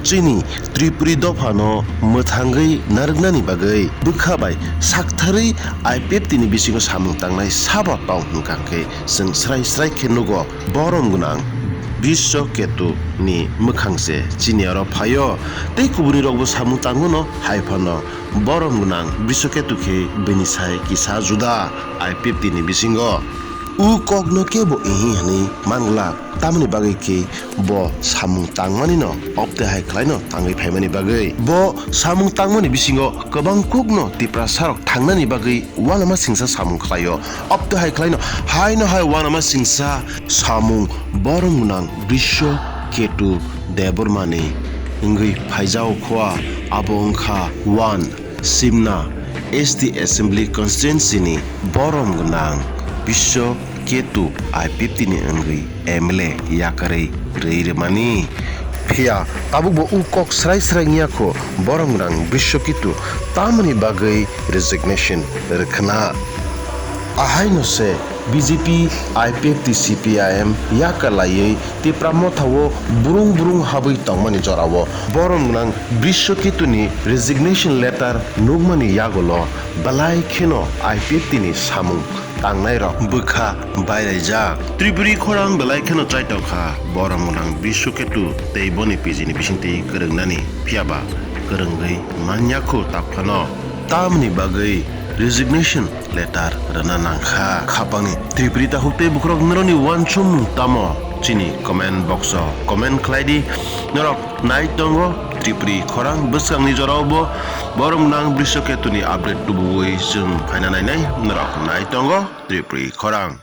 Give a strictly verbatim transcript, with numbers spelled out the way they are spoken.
Chini Tripuri dophano mwthangwi narwknani bagwi bwkha bai saktharwi I P F T ni bisingo samung tangnai sabo tong hwnkha hwnkhe chwng srai srai khe nugo borom gwnang Brisho Ketu ni mwkhang se chini aro phaio tei kubuni rokbo samung tangono hai phano borom gwnang Brisho Ketu khe bini sai kisa juda I P F T ni bisingo. O kokno kebo ehi hwnwi man glak, tamoni bagwi khe bo samung tangmani no opte hai khlaino tangwi phaimani bagwi. Bo samung tangmani bisingo kwbang kukno Tiprasarok thangnani bagwi uanama singsa samung khlaio. Opte hai khlaino haino hai uanama singsa samung borom gwnang Brisho Ketu Debbarmani wngwi phaijao khua, abo wngkha one. Simna S T Assembly Constituency ni borom gwnang Biswa Ketu I P F T ni wngwi M L A yakarwi rwi rwmani. Phiya tabukbo o kok srai srai wngya kho borom gwnang Biswa Ketu tamoni bagwi resignation rwkhna. Ahaino se B J P, I P F T, C P I M yakarlaiwi Tipra Motha o burung burung habwi tongmani jorao borom gwnang Brisho Ketuni resignation letter nukmani yagulo belai kheno I P F T ni samung tangnairok bwkha bailaijak. Tripuri khorang belai kheno chaitokha borom gwnang Brisho Ketu tei boni P G ni bisingtwi kwrwngnani, phiyaba kwrwngwi manya kho takphano. Tamni bagwi resignation letter rwna nangkha. Khapangni Tripuri takhuk tei bukhurok norokni uansukmung tamo? Chini comment box o comment khlai di. Norok nai tongo Tripuri khorang bwskangni jorao bo borom gwnang Brisho Ketuni update tubuwi chwng phaina nainai norok nai tongo Tripuri khorang.